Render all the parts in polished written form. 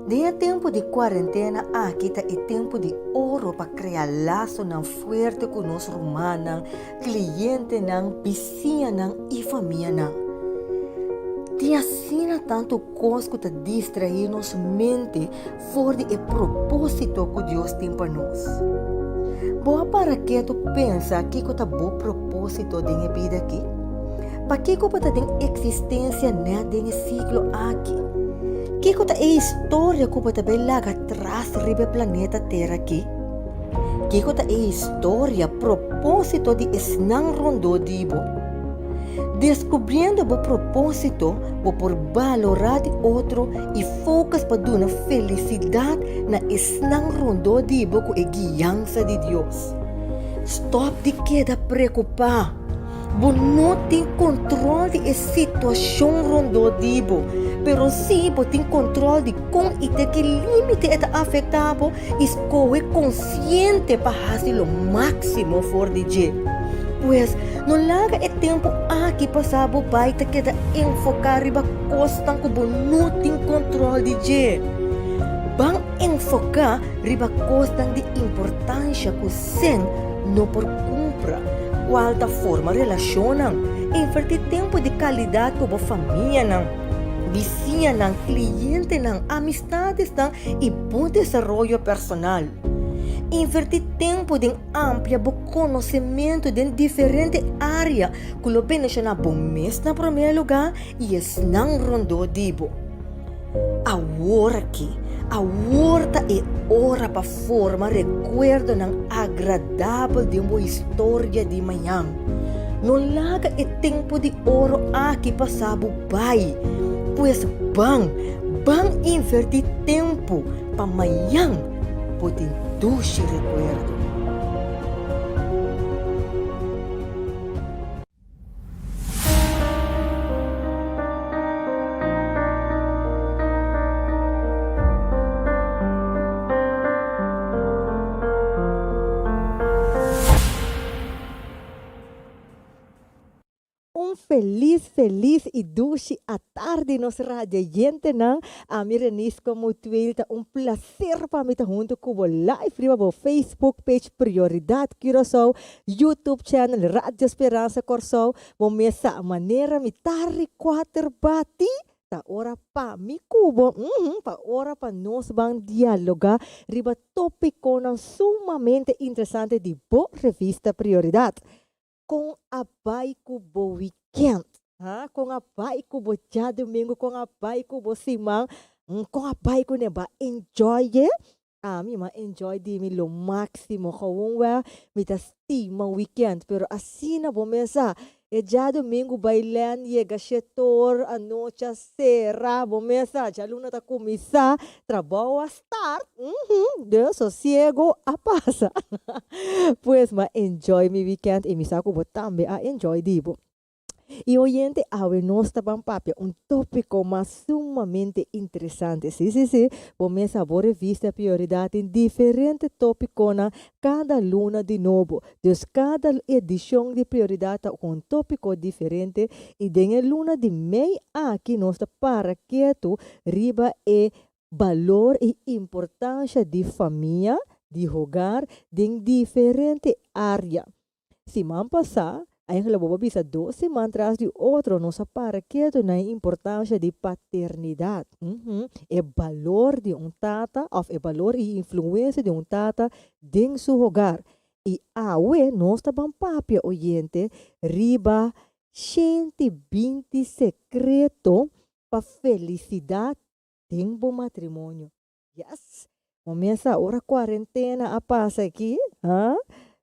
Den e tempu di kuarentena aki ta e tempu di oro pa krea lasonan fuerte ku nos rumannan, klientenan, bisiñanan i famianan. Tin asina tantu kos ku ta distraí nos mente for di e propósito ku Dios tin pa nos. Bo a para ketu pensa kiko ta bo propósito den e bida aki? Pakiko bo ta den eksistensia nèt den e siglo aki? Kiko ta e historia ku bo ta bai laga tras riba e planeta Tera aki? Kiko ta e historia, propósito di esnan rondó di bo? Deskubriendo bo propósito, bo por balorá di otro i focus pa duna felisidat na esnan rondó di bo ku e guiansa di Dios. Stòp di keda preokupá! Bo no tin kontrol di e situashon rondó di bo, pero sí bo tin kontrol di kon i te ki límite e ta afektá bo i skohe konsiente pa hasi lo máksimo for di dje. Pues, no laga e tempu aki pasá bo bai ta keda enfoká riba kosnan ku bo no tin kontrol di dje. Ban enfoká riba kosnan di importansha ku Sen no por kumpra, kual ta forma relashonnan, invertí tempu di kalidat ku bo famianan, bisiñanan, klientenan, amistadesnan i bo desaroyo personal. Invertí tempu den amplia bo konosementu den diferente área ku lo beneshoná bo mes na promé lugá i esnan rondó di bo. Awor aki, awor ta e ora pa forma rekuerdonan agradabel den bo historia di mañan. No laga e tempu di oro aki pasa bo bai. Pues ban, ban invertí tempu pa mañan bo tin dushi rekuerdo. Un felis felis y dushi atardi nos radioyentenan. Ami Renisco Mutueel ta un placer pa mi ta hunto cu bo live riba bo Facebook page Prioridad Curaçao YouTube channel Radio Speransa Kòrsou, bo mes sa manera mi tardi kuater bati ta ora pa mi ku bo, uhmm, pa ora pa nos ban dialoga riba topikonan sumamente interesante di bo revista Prioridat. Kon a bai ku bo wikènt? Ha? Kon a bai ku bo djadumingu? Kon a bai ku bo siman? Kon a bai ku ne? Bo a enjoy e? Ami m'a enjoy di mi lo maximo gewoon wea mi ta stima weekend pero asina bo mes sa e djadomingo bai len yega shetor anochi a sera bo mes sa djaluna ta cuminsa trabou a start uhmm de sosiego a pasa pues m'a enjoy mi weekend y mi sa cu bo tambe a enjoy di bo. Y oyente, awe nos ta ban papia un topico mas sumamente interesante. Si, si, si, bo mes a bo revista Prioridad tin diferente topiconan cada luna di nobo. Dus cada edicion di Prioridad ta cu un topico diferente y den e luna di mei aki nos ta para ketu riba e balor y importancia di famia, di hogar den diferente area. Siman pasá, eigenlijk bo por bisa dos siman tras di otro, nos a para ketu na e importansha di paternidat. E balor di un tata òf e balor i influensia di un tata den su hogar. I awe nos ta ban papia, oyente, riba 120 sekreto pa felisidat den bo matrimonio. Yes! Bo mesa ora cuarentena a pasa aki, ha?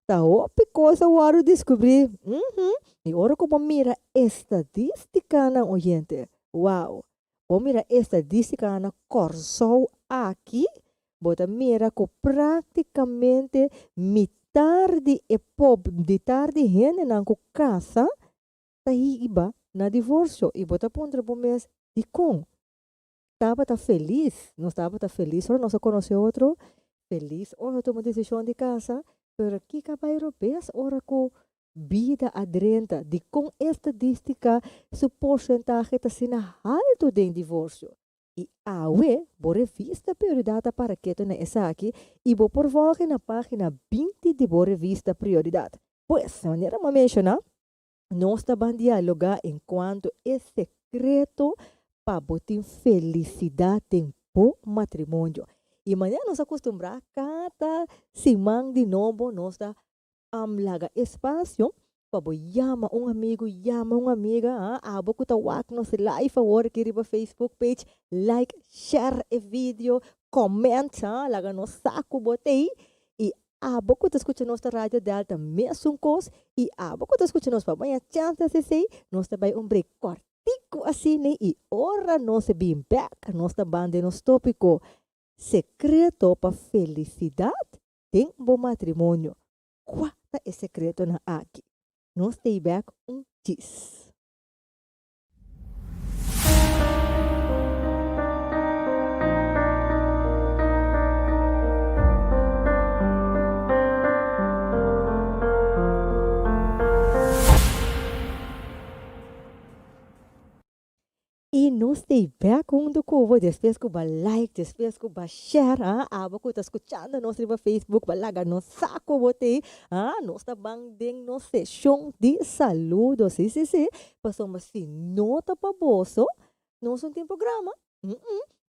Ta hopi cos a wordo descubri. Uhmm. Y ora cu bo mira estadisticanan, oyente, wow! Bo mira estadisticanan na Corsou aki, bo ta mira cu practicamente mitar di e pob, mitar di hendenan cu casa ta hiba na divorcio. Y bo ta puntra bo mes, dicon? Tabata felis, nos tabata felis ora nos a conoce otro, felis ora nos a tuma decision di casa, pero kiko a bay robes ora cu bida a drenta? Dicon estadistica su porcentahe ta asina halto den divorcio? I awe bo revista Prioridad ta para keto na esaki i bo por volge na pagina 20 di bo revista Prioridad. Pues, manera mi a menshoná, nos ta ban dialogá enkuanto e sekreto pa bo tin felisidat den bo matrimonio. I manera nos a kustumbrá, kada siman di nobo nos ta Laga espasio pa bo yama un amigu, yama un amiga, ha, abo ku ta wak nos live awor aki riba Facebook page, like, share e video, comment, ha, laga nos sa ku bo ta ei. I abo ku ta skucha nos ta Radio Delta mesun kos, i abo ku ta skucha nos pa baña chèns di hasi esei, nos ta bai un break kòrtiku asina i ora nos bin bèk nos ta ban den nos tópiko, Sekreto pa felisidat Den bo matrimonio, kua ta e sekretonan aki? Nos stay bek un djis. I nos stay bek huntu ku bo despues ku bo a like, despues ku bo a share, ha, abo ku ta skuchando nos riba Facebook, bo a laga nos sa ku bo t'ei, ha, nos ta ban den nos seshon di saludo, si, si, si, pasobra si no ta pa boso, nos no tin programa.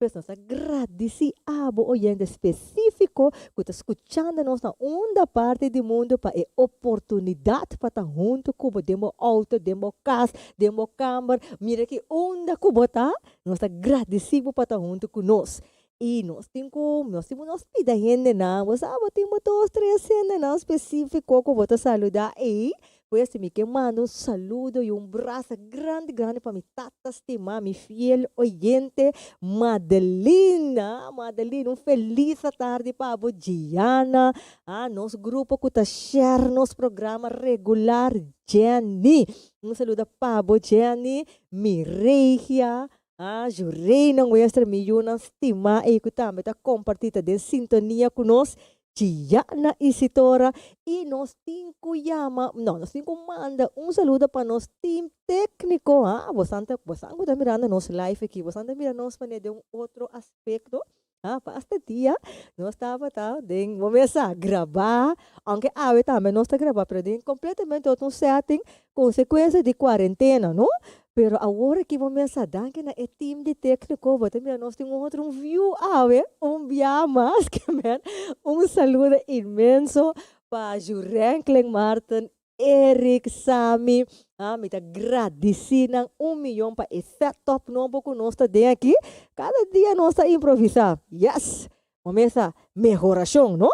Pues nos ta gradisí abo oyente spesífiko ku ta skuchando nos na unda parti di mundu pa e oportunidat pa ta huntu ku bo den bo outo, den bo kas, den bo kamber, mira ki unda ku bo ta, nos ta gradisí bo pa ta huntu ku nos. I nos tin ku, nos tin ku nos pida hendenan, bo sa bo tin bo dos, tres hendenan spesífiko ku bo ta saludá ei, Pues mi ke manda un saludo y un brasa grandi grandi pa mi tata stima, mi fiel oyente Madeline. Ah, Madeline, un feliz atardi pa bo, Gianna, ah, nos grupo cu ta share nos programa regular, Jenny. Un saludo pa bo, Jenny, mi regia, ah, Jureina nuestra, mi yunan stima ey cu tambe ta comparti, ta den sintonia cu nos. Gianna Isitora y nos tin cu yama, no, nos tin cu manda un saludo pa nos team tecnico, ha, bosan ta, bosan cu ta mirando nos live aki, bosan ta mira nos manera den un otro aspecto, ha, pa asta dia nos tabata den, bo mesa graba, aunke awe tambe nos ta graba, pero den completamente otro setting, consecuencia di cuarentena, no? Pero awor aki bo mesa danki na e team di tecnico bo ta mira nos tin un otro un view awe un bia mas ke men un saludo inmenso pa Jurenklen Marten, Eric, Sami ah mi ta gradisi nan un miyon pa e setup nobo ku nos ta den aki kada dia nos ta improvisa yes bo mesa mehorashon no.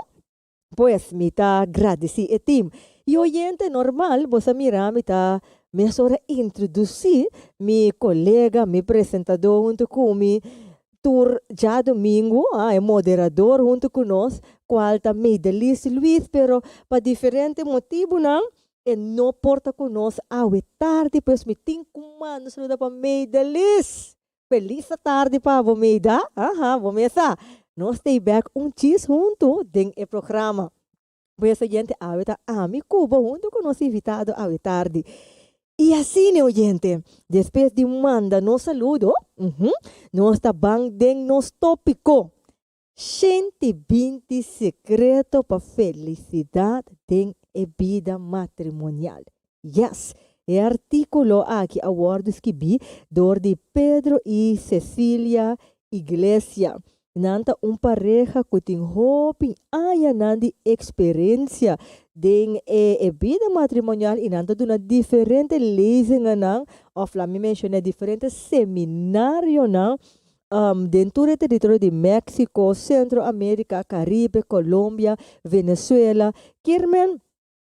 Pues mi ta gradisí e team. Y oyente normal bo sa mira mi ta mesora introdusí mi colega, mi presentador hunto cu mi tur djadomingo, ah, e moderador hunto cu nos, cual ta Maydelis Luis, pero pa diferente motibunan e no por ta cu nos awe tardi, pues mi tin cu manda un saludo pa Maydelis. Feliz atardi pa bo Meida. Aha, bo mesa. Nos stay back un chis huntu den e programa. Pues oyente awe ta ami ku bo huntu ku nos invitado awe tardi. I asina oyente, despues di manda nos saludo, uhum, nos ta ban den nos topiko. 120 sekreto pa felisidat den e bida matrimonial. Yes! E artíkulo aki a wòrdu skibí dor di Pedro i Cecilia Iglesia. Nan ta un pareha ku tin hopi añanan di eksperensia den e e bida matrimonial i nan ta duna diferente lezingennan òf laat mi menshoná diferente seminarionan Den tur e teritorio di Mexico, Centro America, Caribe, Colombia, Venezuela. Kiermen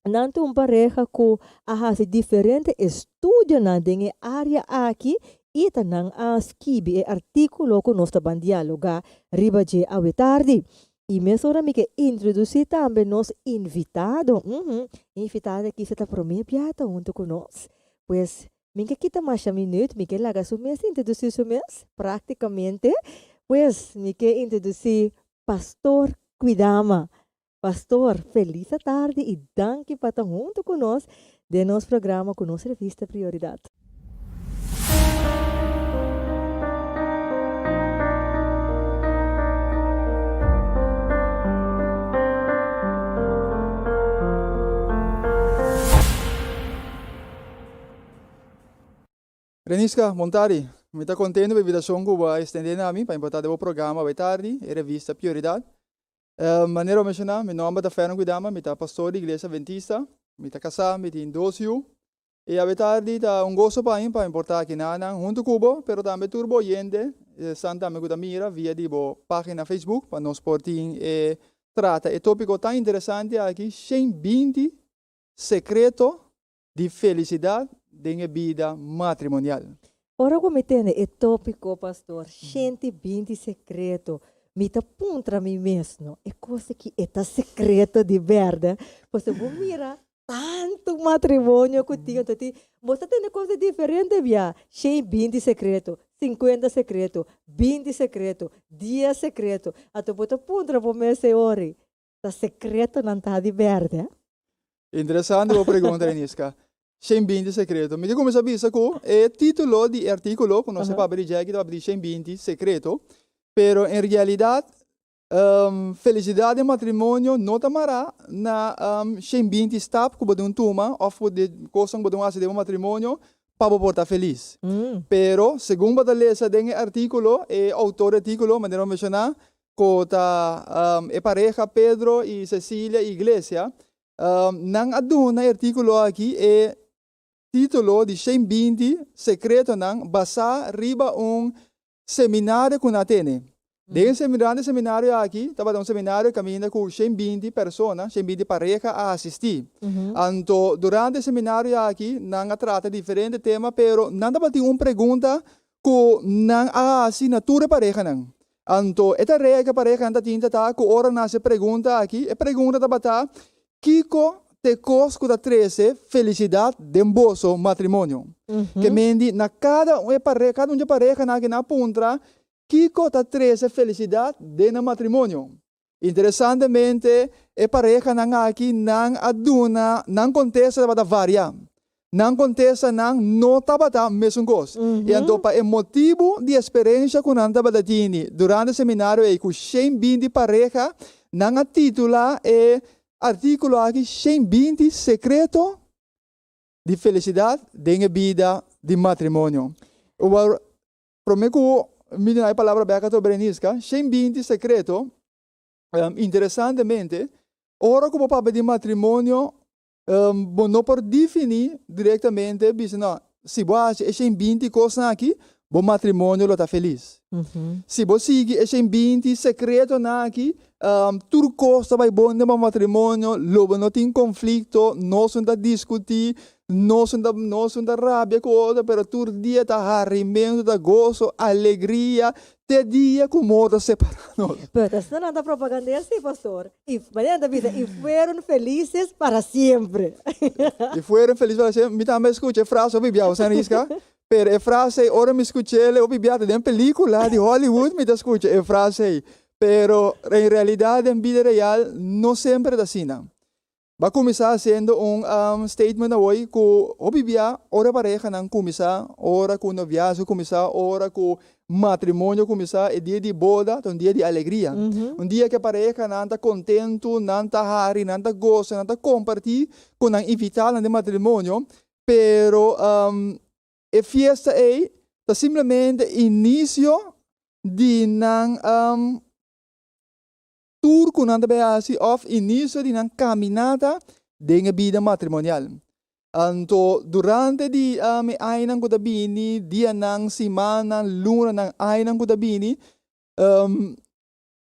nan ta un pareha cu a haci diferente estudionan den e area aki y ta nan a skibi e articulo cu nos ta ban dialoga riba dje awe tardi. Y mesora mi ke introduci tambe nos invitado. E invitado aki sa ta prome biaha hunto cu nos. Pues Mi ke kita masha minuut, mi ke laga su mes introdusí su mes, práktikamente. Pues, mi ke introdusí Pastor Kwidama. Pastor, felis atardi i danki pa ta huntu ku nos den nos programa ku nos revista Prioridat. Reniska, bon tardi. Mi ta kontentu pa e invitashon ku bo a estendé na mi pa importá den bo programa awe tardi, e revista Prioridat. Manera bo a menshoná, mi nòmber ta Fernan Guidama, mi ta pastor di Iglesia Adventista, mi ta kasá, mi tin dos yu. I awe tardi ta un goso pa mi pa importá aki nanan huntu ku bo, pero tambe tur bo oyente, esnan tambe ku ta mira via di bo página Facebook pa nos por tin e trata e tópiko tan interesante aki, 120 sekreto di felisidat den e bida matrimonial. Ora ku mi tende e tópiko, pastor, 120 sekreto, mi ta puntra mi mes, no, e kos aki e ta sekreto di bèrdè? Pasobra bo mira tantu matrimonio ku tin, anto tin, bo ta tende kos di diferente bia, 120 sekreto, 50 sekreto, 20 sekreto, 10 sekreto, anto bo ta puntra bo mes e ori, ta sekretonan ta di bèrdè? Interesante bo pregunta, Reniska. 120 sekreto. Mi ta kuminsá bisa ku e título di e artíkulo ku nos ta papia di dje aki ta papia di 120 sekreto, pero en realidat felisidat den matrimonio no ta mará na 120 stap ku bo den tuma òf ku kosnan ku bo den hasi den bo matrimonio pa bo por ta felis. Pero segun bo ta lesa den e artíkulo, e outor di artíkulo, manera bo menshoná, ku ta e pareha Pedro i Cecilia Iglesia, nan a duna e artíkulo aki e título di 120 Sekretonan basá riba un seminario ku nan a tene. Den e durante e seminario aki tabata un seminario kaminda ku 120 persona, 120 pareha a asistí. Anto durante e seminario aki nan a trata diferente tema pero nan tabatin un pregunta ku nan a hasi na tur e parehanan. Anto e tarea ku e parehanan ta tin ta ta ku ora nan hasi e pregunta aki, e pregunta tabata, Kiko ta e kos ku ta trese felisidat den boso matrimonio? Ke mendi na kada un e pare kada un di e parehanan aki nan a puntra, Kiko ta trese felisidat den nan matrimonio? Interesantemente, e parehanan aki nan a duna nan kontesta tabata varia. Nan kontestanan no tabata mesun kos. I anto pa e motibu di e sperensha ku nan tabata tini durante e seminario ei ku 120 pareha, nan a titulá e artíkulo aki 120 Sekreto di Felisidat den e Bida di Matrimonio. Promé ku mi duna e palabra bèk ato Bereniska, 120 sekreto, interesantemente, ora ku bo papia di matrimonio, bo no por definí direktamente, bisa no, si bo hasi e 120 kosnan aki, bo matrimonio lo ta felis. Si bo sigui e 120 sekretonan aki, tur kos ta bai bon den bo matrimonio, lo bo no tin konflikto, nos no ta diskutí, Nos no ta nos no ta rabia ku otro, pero tur dia ta harimentu, ta goso, alegria, te dia ku morto separa nos. Pero ta asina nan ta propagand'é así, pastor. I manera nan ta bisa, i fueron felices para siempre. I fueron felices para siempre. Mi tambe a skucha e frase hopi bia, José Riska. Pero e frase ei, ora mi skuch'el, hopi bia ta den pelikula di Hollywood mi ta skucha e frase ei. Pero en realidat den bida real no semper ta asina. Bo a kuminsá hasiendo un statement awor ku hopi bia ora parehanan kuminsá, ora ku noviazgo kuminsá, ora ku matrimonio kuminsá, e dia di boda ta un dia di alegria. Un dia ku e parehanan ta kontentu, nan ta hari, nan ta gosa, nan ta kompartí ku nan invitadonan den matrimonio. Pero e fiesta ei ta simplemente inisio di nan Tur ku nan ta bai hasi òf inisio di nan kaminata den e bida matrimonial. Anto durante di e añanan ku ta bini, dianan, simannan, lunanan, añanan ku ta bini,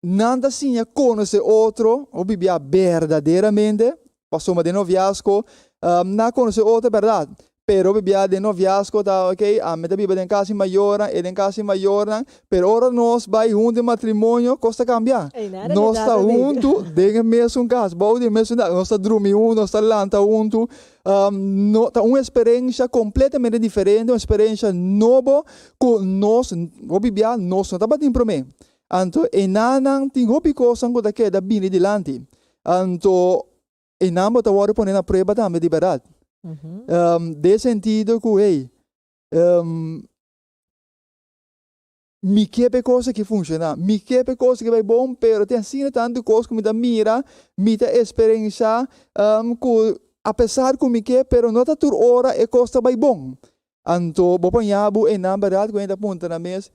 nan ta siña konosé otro hopi bia berdaderamente, pasobra den noviazgo nan a konosé otro bèrdat, Pero bibia den noviazgo ta ok, ami ta biba den cas di mayornan, e den cas di mayornan, pero ora nos bay hunto den matrimonio, cos ta cambia. Nos ta hunto den e mesun cas, bou di e mesun dak, nos ta drumi hunto, nos ta lanta hunto, no, ta un experiencia completamente diferente, un experiencia nobo cu nos, hopi bia, nos no tabatin prome. Anto enanan tin hopi cosnan cu ta keda bini dilanti. Anto E nan bo ta wòrdu pone na prueba tambe di bèrdat. Den sentido ku, hey, mi ke pa e kos aki funshoná, mi ke pa e kos aki bai bon, pero tin asina tantu kos ku mi ta mira, mi ta eksperenshá ku apesar ku mi ke, pero no ta tur ora e kos ta bai bon. Anto bo por ña bo einan bèrdat ku hende ta puntra nan mes,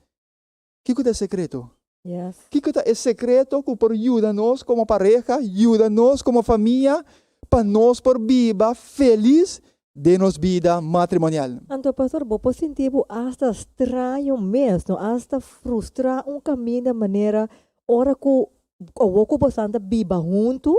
Kiko ta e sekreto? Kiko ta e sekreto ku por yuda nos komo pareha, yuda nos komo famia pa nos por biba felis den nos bida matrimonial? Anto pastor bo por sinti bo asta straño mes, no asta frustrá un kaminda manera ora ku awor ku bosan ta biba huntu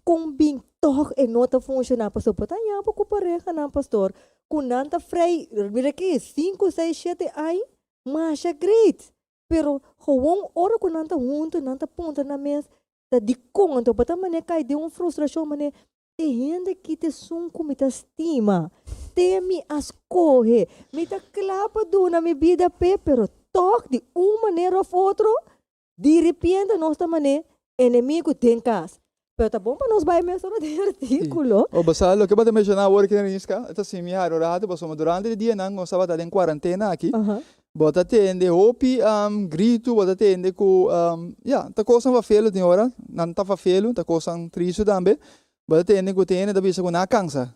kon bin tòg e no ta funshoná pasobra bo ta haña bo ku parehanan pastor ku nan ta frei mira aki sinku seis shete aña Masha great! Pero gewoon ora ku nan ta huntu nan ta puntra nan mes ta dikon anto bo ta manera kai den un frustrashon manera e hende aki ta esun ku mi ta stima, te mi a skohe, mi ta kla pa duna mi bida p'e pero tòg di un manera òf otro Di ripiente nos ta man'é enemigu den kas. Pero ta bon pa nos bai mesora den artíkulo. O bo sa loke bo ta menshoná awor aki Neriska, ta sin mi hari un rato pasobra durante di dianan nos tabata den kuarentena aki, bo ta tende hopi gritu, bo ta tende ku ya, ta kosnan fafelu tin ora, nan ta fafelu, ta kosnan tristu tambe, bo ta tende ku tin hende ta bisa ku nan a kansa.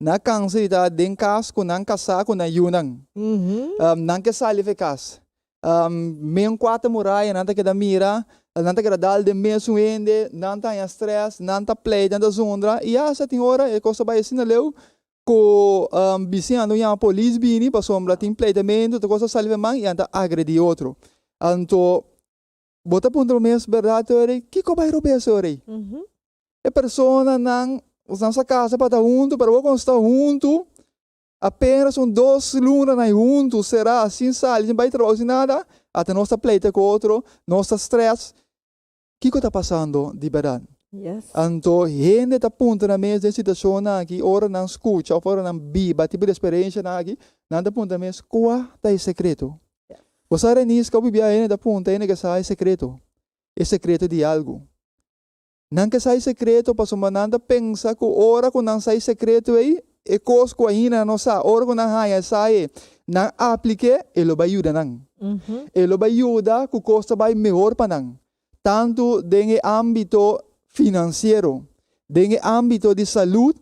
Nan a kansa di ta den kas ku nan kasá ku nan yunan. Nan ke sali for e kas. Men kuater muraya nan ta keda mira, nan ta keda dal den mesun hende, nan ta haña strès, nan ta pleita, nan ta zundra i asta tin ora e kos ta bai asina leu ku bisiña nan yama polis bini pasobra tin pleitamentu, tur kos ta sali for man i nan ta agredí otro. Anto bo ta puntra bo mes bèrdat ora kiko bai robes ora? E personanan nan sa casa pa ta huntu, pero bo con sta huntu apenas un dos luna nan huntu sera sin sali sin bai trabou sin nada ata nos ta pleita cu otro nos ta stress kico ta pasando di berdad? Anto hende ta puntra nan mes den situacionnan aki ora nan scucha of ora nan biba tipo di experiencianan aki nan ta puntra nan mes cua ta e secreto? Bo sa Renisca hopi bia hende ta puntra hende ke sa e secreto e secreto di algo. Nan ke sa e sekreto pasobra nan ta pensa ku ora ku nan sa e sekreto ei, e kos ku ainda nan no sa, ora ku nan haña e sa ei, nan aplik'é, e lo bai yuda nan. E lo bai yuda ku kos ta bai mehor pa nan, tantu den e ámbito finansiero, den e ámbito di salud,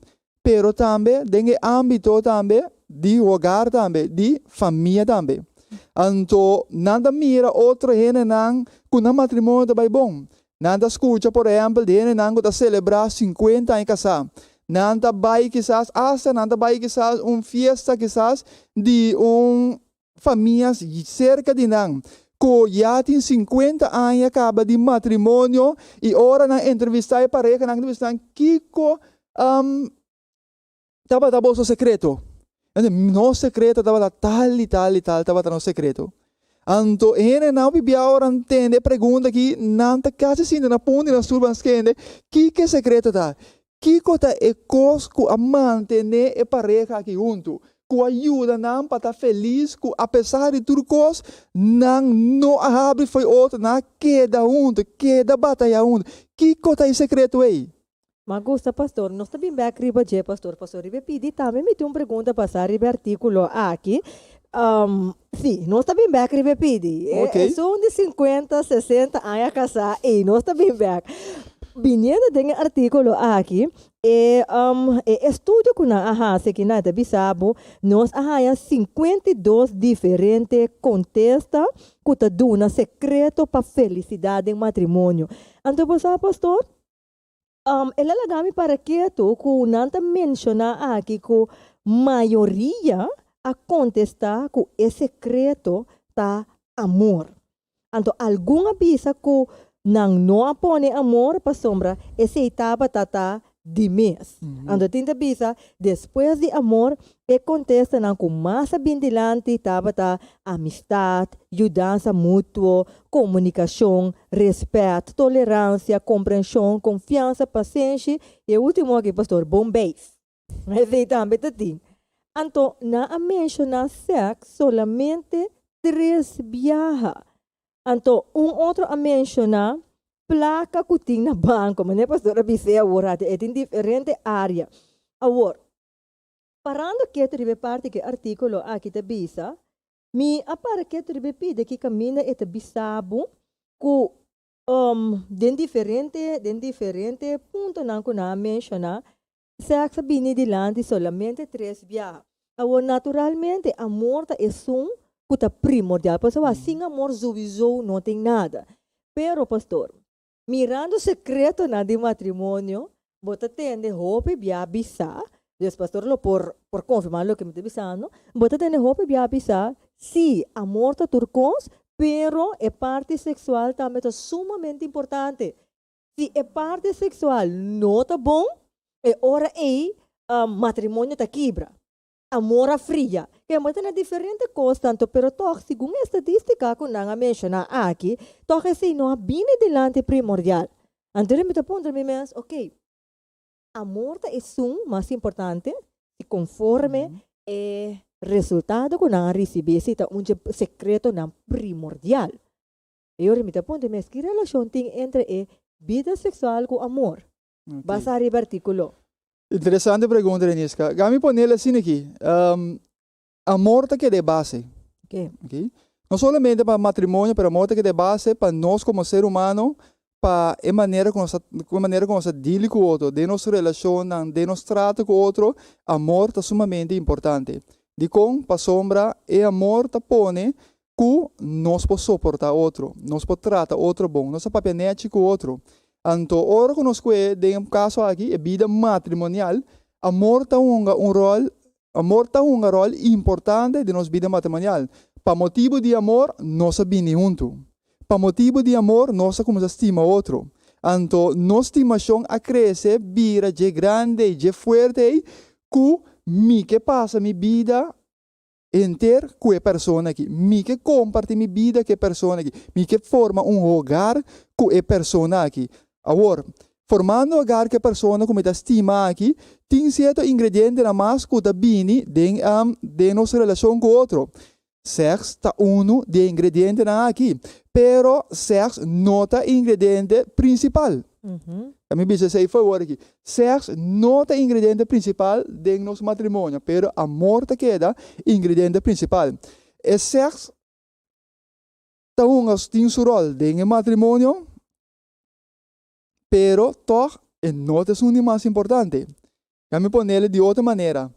pero tambe den e ámbito tambe di hogar tambe, di famia tambe. Anto nan ta mira otro hendenan ku nan matrimonio ta bai bon. Nan ta skucha por ehèmpel di hendenan ku ta selebrá sinkuenta aña kasá. Nan ta bai kisas, asta nan ta bai kisas un fiesta kisas di un famia serka di nan ku ya tin sinkuenta aña kaba di matrimonio i ora nan entrevistá e pareha nan ta bisa nan kiko tabata boso sekreto? Nan di nos sekreto tabata tal i tal i tal tabata nos sekreto. Anto e hendenan hopi bia ora nan tende e pregunta aki nan ta kasi sinta na punta di nan stoel pa nan skende kiko e sekreto ta? Kiko ta e kos ku a mantené e pareha aki huntu, ku a yuda nan pa ta felis, ku apesar di tur kos, nan no a habri fo'i otro, nan a keda huntu, keda batayá huntu? Kiko ta e sekreto ei? M'a gusta pastor, nos ta bin bek riba dje pastor, pasobra riba e pidi tambe mi tin un pregunta basá riba e artíkulo aki. Sí, nos ta bin bek riba e pidi. Esun di sinkuenta, sesenta aña kasá ei nos ta bin bek. Biniendo den e artíkulo aki, e e estudio ku nan a hasi aki nan ta bisa bo, nos a haña 52 diferente kontesta ku ta duna sekreto pa felisidat den matrimonio. Anto bo sa pastor, el a laga mi para ketu ku nan ta menshoná aki ku mayoria a kontestá ku e sekreto ta amor. Anto algun a bisa ku nan no a pone amor pasobra esei tabata ta di mes. Anto tin ta bisa despues di amor e kontestanan ku mas a bin dilanti tabata amistat, yudansa mutuo, komunikashon, respèt, toleransia, komprenshon, konfiansa, pasenshi i e último aki pastor, bon beis. Esei tambe ta tin. Anto nan a menshoná sèks solamente tres biaha. Anto un otro a menshoná plaka ku tin na banko. Manera pastor a bis'é awor ati e tin diferente área. Awor, parando ketu riba e parti ku e artíkulo aki ta bisa, mi a para ketu riba e pida ki kaminda e ta bisa bo ku den diferente den diferente puntonan ku nan a menshoná, Sèks a bini dilanti solamente tres biaha. Awor naturalmente amor ta esun ku ta primordial, pasobra sin amor souiso no tin nada. Pero pastor, mirando sekretonan di matrimonio, bo ta tende hopi bia bisa, dus pastor lo por konfirmá loke mi ta bisando, bo ta tende hopi bia bisa, sí, amor ta tur kos, pero e parti seksual tambe ta sumamente importante. Si e parti seksual no ta bon, e ora ei matrimonio ta kibra. Amor a fria. Ke bo ta na diferente kos tanto, pero tòg segun e estadístika ku nan a menshoná aki, tòg esei no a bini dilanti primordial. Anto mi ta puntra mi mes, ok, amor ta esun mas importante, si konforme e resultado ku nan a risibí esei ta un dje sekretonan primordial. E ora mi ta puntra mi mes, ki relashon tin entre e bida seksual ku amor? Basá riba artíkulo. Interesante pregunta, Reniska. Ga mi ponel asina aki. Amor ta keda e base. Okay. No solamente pa matrimonio, pero amor ta keda e base pa nos komo ser humano, pa e manera ku nos ta, e manera ku nos ta deal ku otro, den nos relashonnan, den nos trato ku otro, amor ta sumamente importante. Dikon? Pasobra e amor ta pone ku nos por soportá otro, nos por trata otro bon, nos ta papia nèchi ku otro. Anto ora ku nos kue den e kaso aki, e bida matrimonial, amor ta hunga un ròl, amor ta hunga ròl importante den nos bida matrimonial. Pa motibu di amor nos a bini huntu. Pa motibu di amor nos a kuminsá stima otro. Anto nos stimashon a krese bira dje grande i dje fuerte ei ku mi ke pasa mi bida henter ku e persona aki. Mi ke komparti mi bida ku e persona aki. Mi ke forma un hogar ku e persona aki. Awor, formando hogar ku e persona ku mi ta stima aki, tin sierto ingredientenan mas ku ta bini den den nos relashon ku otro. Sèks ta unu di e ingredientenan aki, pero sèks no ta e ingrediente prinsipal. Ta mi bisa esei for aki. Sèks no ta ingrediente prinsipal den nos matrimonio, pero amor ta keda ingrediente prinsipal. E sèks ta hunga tin su ròl den e matrimonio, pero tòg e no ta esun di mas importante. Ya mi ponele di otro manera.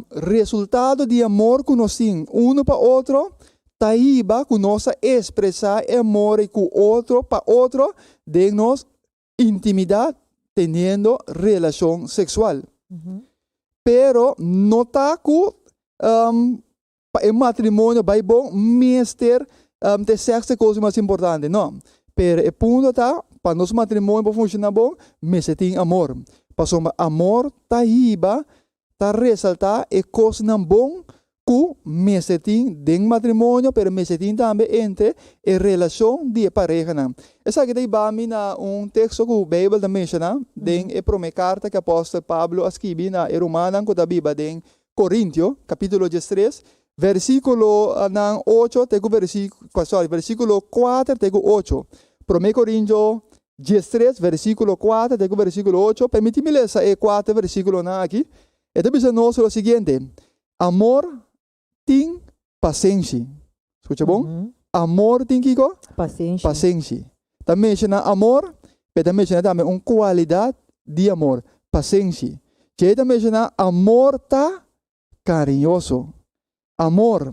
Resultado di amor ku nos tin unu pa otro ta hiba ku nos a ekspresá e amor ei ku otro pa otro den nos intimidat teniendo relashon seksual. Pero no ta ku pa e matrimonio bai bon mester ta e sèks e kos mas importante, no. Pero e punto ta pa nos matrimonio por funshoná bon mester tin amor. Pasobra amor ta hiba, ta resaltá e kosnan bon ku mester tin den matrimonio pero mester tin tambe entre e relashon di e parehanan. Esaki ta hiba mi na un teksto ku Beibel ta menshoná den e promé karta ku apòstel Pablo a skibi na e rumannan ku ta biba den Korintio, kapítulo 13, versíkulonan 8 te ku sorry, versíkulo 4 te ku 8. Promé Korintio 13, versíkulo 4 te ku versíkulo 8. Permití mi lesa e kuater versíkulonan aki. E ta bisa nos lo siguiente, Amor tin pasenshi. Skucha bon? Amor tin kiko? Pasenshi. Pasenshi. Ta menshoná amor, pero ta menshoná tambe un kualidat di amor, pasenshi. Djei ta menshoná amor ta kariñoso. Amor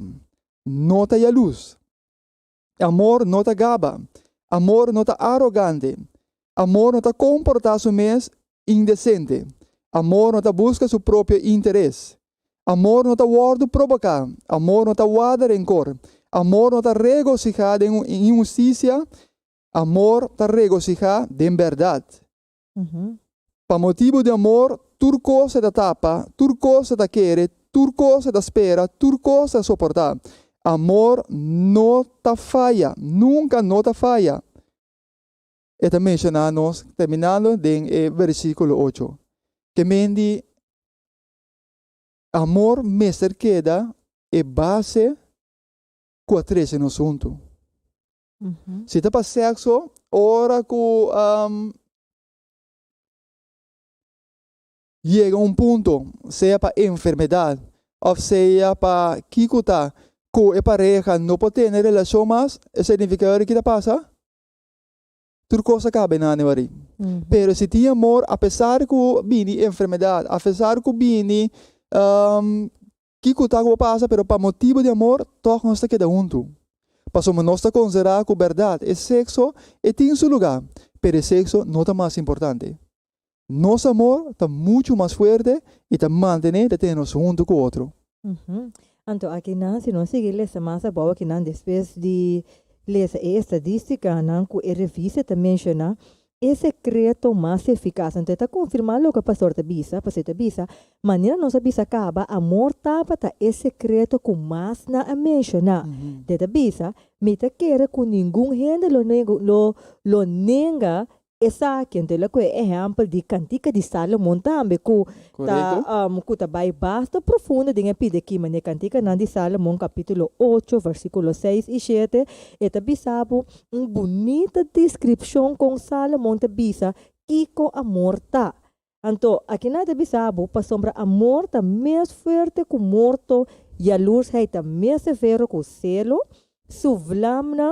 no ta yalus. Amor no ta gaba. Amor no ta arogante. Amor no ta komportá su mes indesente. Amor no ta buska su propio interes. Amor no ta wòrdu proboká. Amor no ta warda renkor. Amor no ta regosihá den inhustisia. Amor ta regosihá den bèrdat. Pa motibu di amor, tur kos e ta tapa, tur kos e ta kere, tur kos e ta spera, tur kos e ta soportá. Amor no ta faya, nunka no ta faya. E ta menshoná nos terminando den e versíkulo 8. Ke men di amor mester keda e base ku a trese nos huntu. Si ta pa sèkso, ora ku yega un punto, sea pa enfermedat òf sea pa kiko ta, ku e pareha no por tene relashon mas, esei nifiká ora ki ta pasa? Tur kos a kaba e wari. Pero si tin amor, apesar ku bini enfermedat, apesar ku bini. Kiko ta ku pasa, pero pa motibu di amor, tòg nos ta keda huntu. Pasobra nos ta konsiderá ku bèrdat e sekso e tin su lugá, pero e sekso no ta mas importante. Nos amor ta muchu mas fuerte i ta mantené ta tene nos huntu ku otro. Anto akinan si nos sigui lesa mas abou akinan despues di lesa e estadístikanan ku e revista ta menshoná, e sekreto mas efikas. Anto e ta konfirmá loke pastor ta bisa, pasobra e ta bisa, Manera nos a bisa kaba, amor tabata e sekreto ku mas nan a menshoná. E ta bisa, Mi ta kere ku ningun hende lo lo lo nenga esaki. Anto el a kohe e ehèmpel di Kantika di Salomon tambe ku ta ku ta bai basta profundo den e pida aki. Manera Kantikanan di Salomon kapítulo ocho versíkulo seis i shete e ta bisa bo un bunita deskripshon kon Salomon ta bisa kiko amor ta. Anto, akinan ta bisa bo, pasobra amor ta mes fuerte ku morto, yalursheid ta mes severo ku selo, su vlamnan,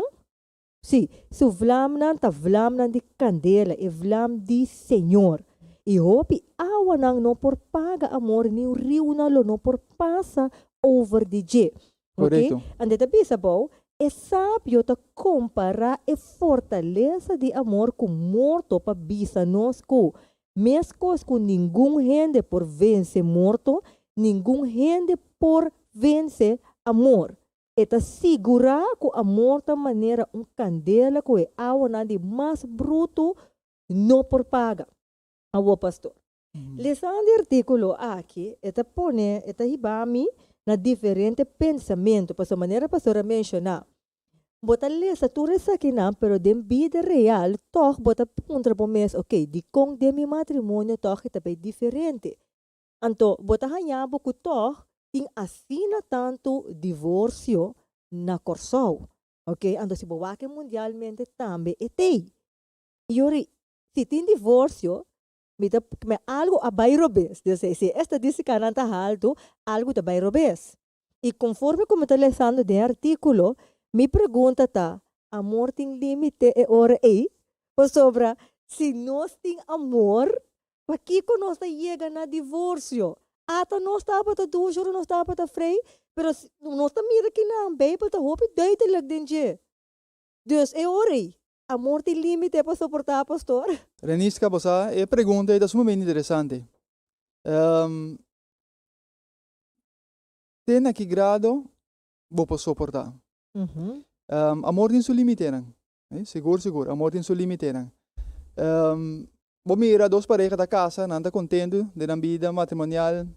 sí, su vlamnan ta vlamnan di kandela, e vlam di Señor. I hopi awanan no por paga amor, ni un riunan lo no por pasa over di dje. Oké? Anto e ta bisa bo, e sabio ta kompará e fortalesa di amor ku morto pa bisa nos ku, meskos ku ningun hende por vense morto, ningun hende por vense amor. E ta sigurá ku amor ta manera un kandela ku e awanan di mas brutu no por paga. Awor, pastor, lesando e artíkulo aki, e ta pone, e ta hiba mi na diferente pensamentu. Pasobra manera pastor a menshoná, bo ta lesa tur esakinan, pero den bida real tòg bo ta puntra bo mes, okey, dikon den mi matrimonio tòg e ta bai diferente? Anto bo ta haña bo ku tòg tin asina tantu divorsio na Kòrsou. Okey, anto si bo wak e mundialmente tambe e t'ei. I ora si tin divorsio, mi ta me algu a bai robes. Dus si e estadístikanan ta haltu, algu ta bai robes. I konforme ku mi ta lesando den e artíkulo, mi pregunta ta, amor tin límite e ora ei? Pasobra si nos tin amor, pakiko nos ta yega na divorsio? Ata nos tabata dushi ora nos tabata frei, pero nos ta mira kinan, Beibel ta hopi duidelijk den dje. Dus e ora ei, amor tin límite pa soportá, pastor? Reniska, bo sa, e pregunta ei ta sumamente interesante. Te na ki grado bo por soportá? Amor tin su límitenan. Sigur, sigur, amor tin su límitenan. Bo mira dos pareha ta kasa, nan ta kontentu den nan bida matrimonial.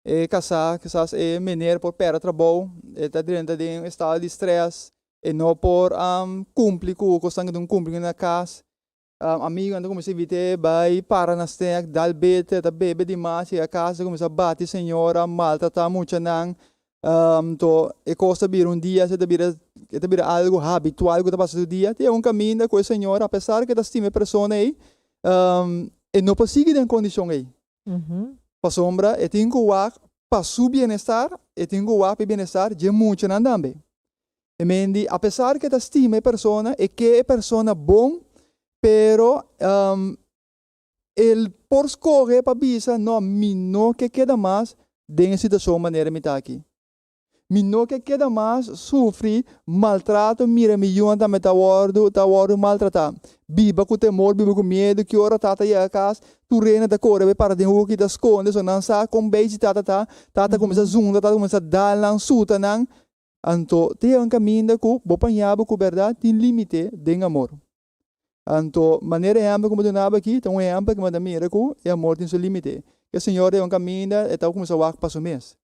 E kasá, kisas e meneer por pèrdè trabou, e ta drenta den un estado di strès, e no por kumpli ku kosnan ku tin ku kumpli na kas. Amigunan ta kuminsá invit'é bai para na stek, dal bete, ta bebe dimas, yega kas ta kuminsá bati señora, maltratá muchanan. Anto e kos ta bira un dia, ta bira e ta bira algu habitual ku ta pasa tur dia. Tin un kaminda ku e señora apesar ku e ta stima e persona ei, e no por sigui den kondishon ei. Pasobra e tin ku wak pa su bienestar, e tin ku wak pa e bienestar dje muchanan tambe. E men di apesar ku e ta stima e persona, e ke e persona bon, pero el por skohe pa bisa, no, mi no ke keda mas den e situashon manera mi ta aki. Mi no ke keda mas sufri maltrato, mira mi yunan tambe ta wòrdu ta wòrdu maltratá. Biba ku temor, biba ku miedu, ki ora tata yega kas, tur rende ta kore bai para den hoki ta skonde, so nan sa kon bechi tata ta, tata kuminsá zunda, tata kuminsá dal nan, suta nan. Anto te yega un kaminda ku bo paña bo ku bèrdat tin límite den amor. Anto manera ehèmpel ku mi duna bo aki ta un ehèmpel ku mi ta mira ku e amor tin su límite. E señor ta yega un kaminda e ta kuminsá wak pa su mes.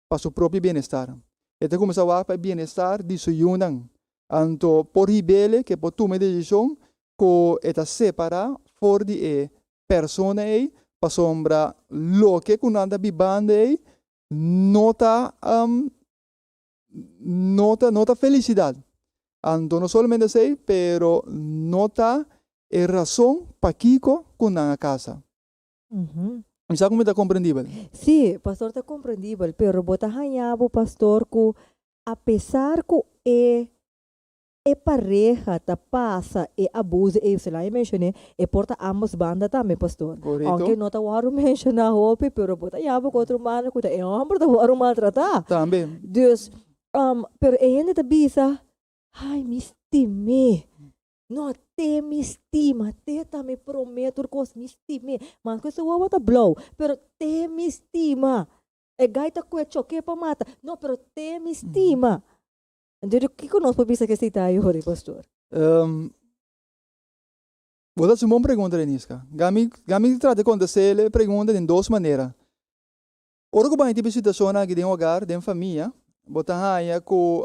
Pa su propio bienestar. E ta kuminsá wak pa e bienestar di su yunan. Anto por hib'el ke por tuma e desishon ku e ta separá for di e persona ei pasobra loke ku nan ta bibando ei no ta no ta no ta felisidat. Anto no solamente esei pero no ta e rason pakiko ku nan a kasa. Mi sa ku mi ta komprendibel. Sí, pastor ta komprendibel, pero bo ta haña bo pastor ku apesar ku e. E pareha ta pasa e abuso ei, sela e menshoné, e por ta ambos banda tambe, pastor. Korekto. Aunke no ta wòrdu menshoná hopi, pero bo ta yaba ku otro banda ku ta e hòmber ta wòrdu maltratá. Tambe. Dus, pero e hende ta bisa, Ai, mi stim'é. No, t'e mi stima, t'e ta mi promé tur kos, mi stim'é. Maske su wowo ta blou, pero t'e mi stima. E gai ta kue chok'é pa mata. No, pero t'e mi stima. Anto kiko nos por bisa ku esei ta ayori, pastor? Bo ta hasi un bon pregunta, Reniska. Gami, gami trata di kontest'é e pregunta den dos manera. Ora ku bo haña tipo di situashonnan aki den hogar, den famia, bo ta haña ku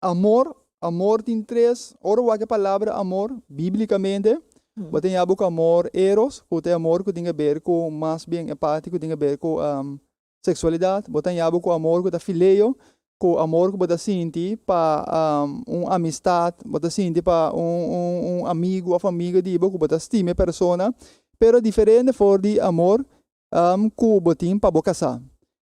amor, amor tin tres, ora bo wak e palabra amor bíblikamente, bo ta haña bo ku amor eros, ku ta e amor ku tin ke ber ku mas bien e parti ku tin ke ber ku seksualidat, bo ta haña bo ku amor ku ta fileo, ku amor ku bo ta sinti pa un amistat, bo ta sinti pa un amigu òf amiga di bo ku bo ta stima e persona, pero diferente for di amor ku bo tin pa bo kasá.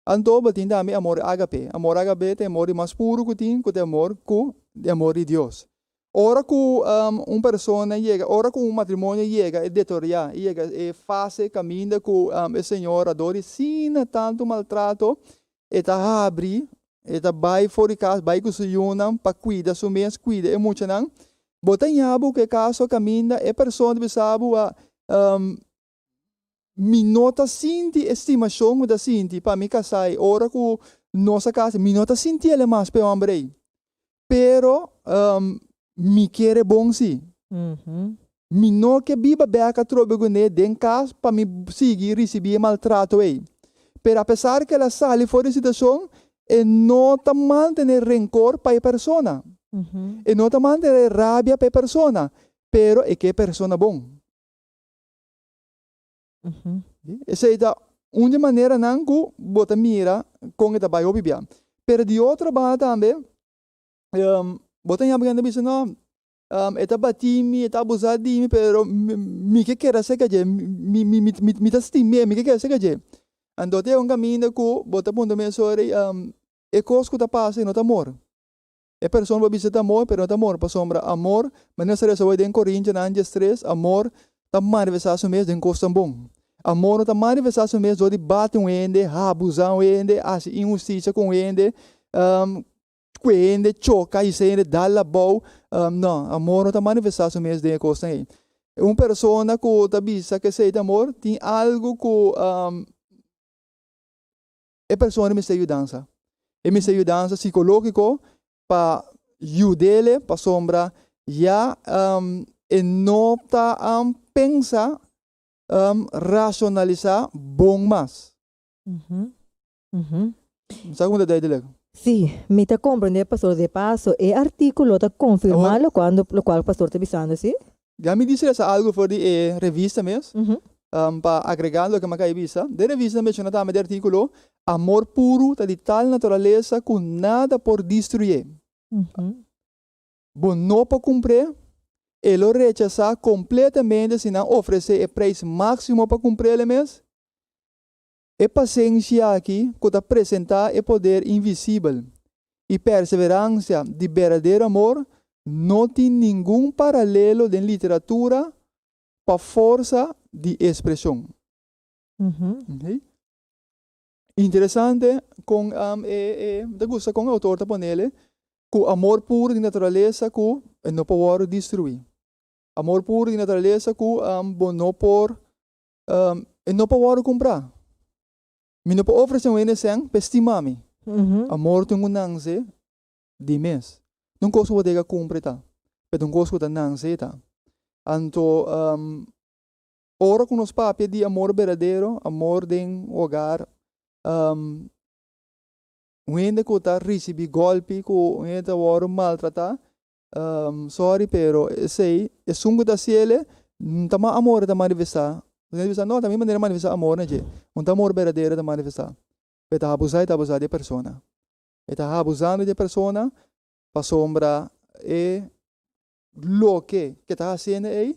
Anto bo tin tambe amor ágape. Amor ágape ta e amor di mas puru ku tin, ku ta e amor ku e amor di Dios. Ora ku un persona yega, ora ku un matrimonio yega e detoriá, e yega e fase kaminda ku e señora dor di asina tantu maltrato, e ta habri, e ta bai for di kas, bai ku su yunan pa kuida su mes, kuida e muchanan. Bo ta ña bo ku e kaso kaminda e persona ta bisa bo a Mi no ta sinti e stimashon ku mi ta sinti pa mi kasá ei ora ku nos a kasa. Mi no ta sinti el mas pa e hòmber ei. Pero mi kier e bon sí. Mi no ke biba bèk atrobe kuné den kas pa mi sigui risibí e maltrato ei. Pero apesar ku el a sali for di e situashon, e no ta mantené renkor pa e persona. E no ta mantené rabia pa e persona, pero e ke e persona bon. Esei ta un di e maneranan ku bo ta mira kon e ta bai hopi bia. Pero di otro banda tambe, bo ta yama hende bisa no, e ta bati mi, e ta abusa di mi, pero mi ke keda serka dje, mi ta stim'é, mi ke keda serka dje. Anto ta e un kaminda ku bo ta puntra mes ora e kos ku ta pasa ei no ta amor. E persona por bisa ta amor, pero no ta amor, pasobra amor, manera sa resa hoy den Korintianan 13, amor ta manifestá su mes den kosnan bon. Amor no ta manifestá su mes dor di bati un hende, habusá un hende, hasi inhustisia ku un hende, kue hende, choka, hisa hende, dal abou. No, amor no ta manifestá su mes den e kosnan ei. Un persona ku ta bisa ku esei ta amor, tin algu ku E persona mester yudansa. E mester yudansa sikológiko pa yud'ele pasobra ya e no ta pensa rashonalisá bon mas. Sa ku mi ta duidelijk? Sí, mi ta komprendé pastor. De paso, e artíkulo ta konfirmá lokual lokual pastor ta bisando, sí? Ya mi dici esa algo for di e revista mes, pa agrega loke mi a kai bisa. Den revista ta menciona tambe den articulo, Amor puru ta di tal naturalesa cu nada por destruye. Bo no por cumpr'é, e lo rechasa completamente si nan ofrece e prijs maximo pa cumpr'el mes. E pasenshi aki cu ta presenta e poder invisibel y perseverancia di berdadero amor no tin ningun paralelo den literatura pa forsa di expresion. Interesante con e ta gusta con e autor ta ponele cu amor puro di naturalesa cu e no por wordo destrui. Amor puro di naturalesa cu bo no por E no por wòrdu kumprá. Mi no por ofresé un hende sèn pa e stima mi. Amor tin ku nanse di mes. No un kos ku bo ta yega kumpra e ta, pero ta un kos ku ta nanse e ta. Anto ora ku nos papia di amor berdadero, amor den hogar, un hende ku ta risibí gòlpi, ku un hende ta wòrdu maltratá, Sorry pero esey esun cu ta haciele no ta mas amor e ta manifesta. Bo ta bisa no ta mi manera manifesta amor na dje. Un ta amor berdadero e ta manifesta. Pero e ta abusa e ta abusa di e persona. E ta abusando di e persona pasobra e loke ke ta haciendo ey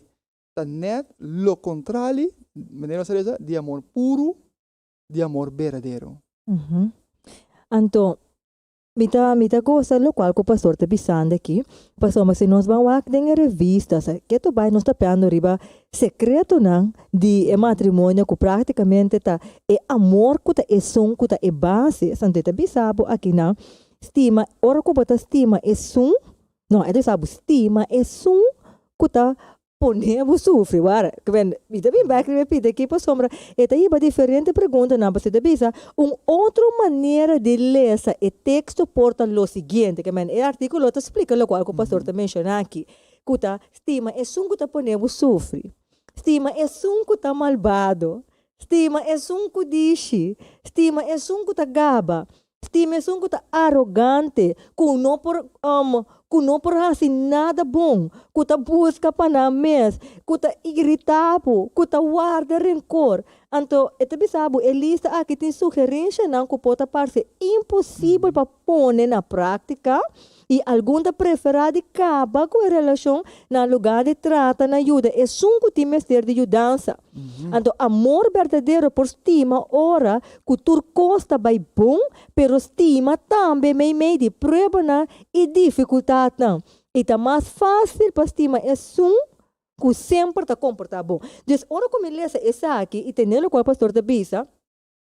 ta net lo contrali, manera nos ta reza, di amor puru, di amor berdadero. Anto. Mi ta gosa lokual ku pastor ta bisando aki, pasobra si nos ban wak den e revista, sa ke tur bai nos ta piando riba sekretonan di e matrimonio ku praktikamente ta e amor ku ta esun ku ta e base. Santo e ta bisa bo akinan, stima, ora ku bo ta stima esun, no, e ta bisa bo stima esun ku ta pone bo sufri. Wara, ku men, mi ta bin bek riba e pita aki pasobra e ta hiba diferente preguntanan, pasobra e ta bisa un otro manera di lesa e teksto por ta lo siguiente, ke men e artíkulo ta splika lokual ku pastor ta menshoná aki, ku ta stima esun ku ta pone bo sufri, stima esun ku ta malbado, stima esun ku dishi, stima esun ku ta gaba, stima esun ku ta arogante, ku no por hasi nada bon, ku ta buska pa nan mes, ku ta iritá bo, ku ta warda renkor. Anto, e ta bisa bo, e lista aki tin sugerensianan ku por ta parse imposibel pa pone na práktika i algun ta preferá di kaba ku e relashon na lugá di trata na yuda esun ku tin mester di yudansa. Anto, amor berdadero por stima ora ku tur kos ta bai bon, pero stima tambe meimei di pruebanan i difikultatnan. I ta mas fásil pa stima esun ku semper ta komportá bon. Dus ora ku mi lesa esaki i tene lokual pastor ta bisa,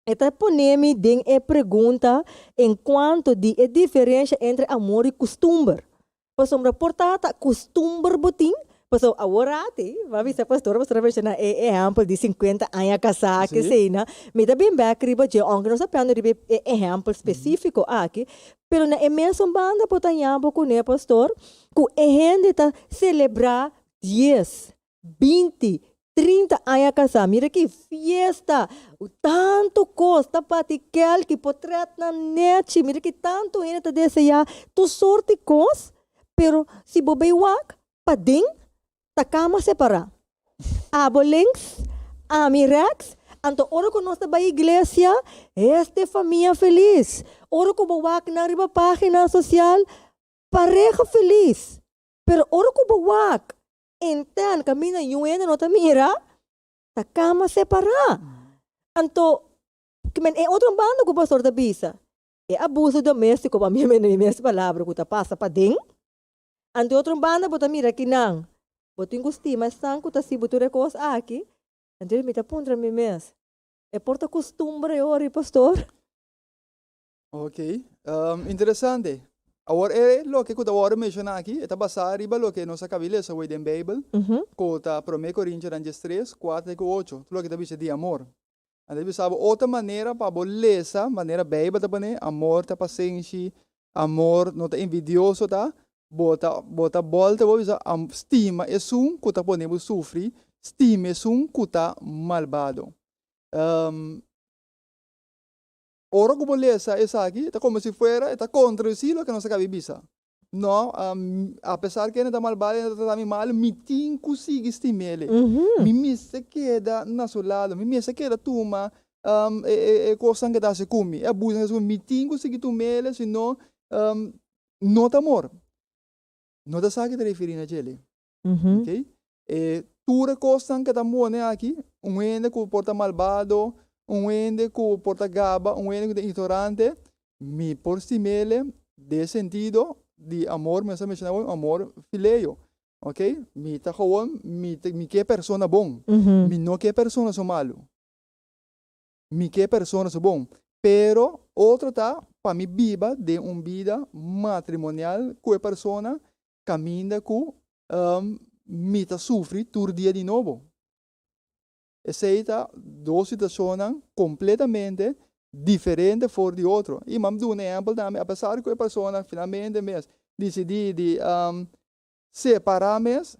e ta pone mi den e pregunta en kuanto di e diferensia entre amor i kustumber. Pasobra por ta ta kustumber bo tin, pasobra awor ati, bo a bisa pastor, pastor a menshoná e ehèmpel di 50 aña kasá, ke esei na, mi ta bin bèk riba dje, ounke nos ta piando riba e ehèmpel spesífiko aki, pero na e mesun banda bo ta haña bo kuné, pastor, ku e hende ta selebrá 10, 20, 30 aña kasá. Mira ki fiesta, tantu kos, ta bati kèlki, potrètnan nèchi, mira ki tantu hende ta deseá tur sorti kos, pero si bo bai wak paden, ta kama separá. Abo links, ami rèks, anto ora ku nos ta bai iglesia, este famia felis. Ora ku bo wak nan riba página sosial, pareha felis. Pero ora ku bo wak intern kaminda niun hende no ta mira, ta kama separá. Anto, men e otro banda ku pastor ta bisa, e abuso doméstiko, pa mi mi mes palabra, ku ta pasa paden. Anto e otro banda bo ta mira kinan, bo tin ku stima esnan ku ta hasi bo tur e kos aki. Anto mi ta puntra mi mes, e por ta kustumber e ora, pastor? Ok, interesante. Awor e loke ku ta wòrdu menshoná aki, e ta basá riba loke nos a kaba di lesa awor den Beibel, ku ta Promé Korintionan 13, 4 ku 8, tur loke ta bisa di amor. Anto ta bisa bo otro manera pa bo lesa manera Beibel ta pone, amor ta pasenshi, amor no ta envidioso ta, bo ta bòlta bo bisa stima esun ku ta pone bo sufri, stima esun ku ta malbado. Ora ku bo lesa esaki, ta komo si fuera e ta kontradisí loke nos a kaba di bisa. No, apesar ku e ta malbado, e ta trata mi malu, mi tin ku sigui stim'el. Mi mester keda na su lado, mi mester keda tuma e kosnan ku e ta hasi ku mi, e abusonan ku e ta hasi ku mi, mi tin ku sigui tum'el, sino no ta amor. No ta esaki ta referí na djele. Ok? E tur e kosnan ku ta pone aki, un hende ku por ta malbado, un hende ku por ta gaba, un hende ku ta ignorante, mi por stim'el den sentido di amor, mi a menshoná awor, amor fileo. Ok? Mi ta gewoon, mi ke persona bon. Mi no ke persona su malu. Mi ke persona su bon. Pero otro ta pa mi biba den un bida matrimonial ku e persona kaminda ku mi ta sufri tur dia di nobo. Esei ta dos situashonnan kompletamente diferente for di otro. I mi a duna ehèmpel tambe, apesar ku e persona finalmente mes disidí di separá mes,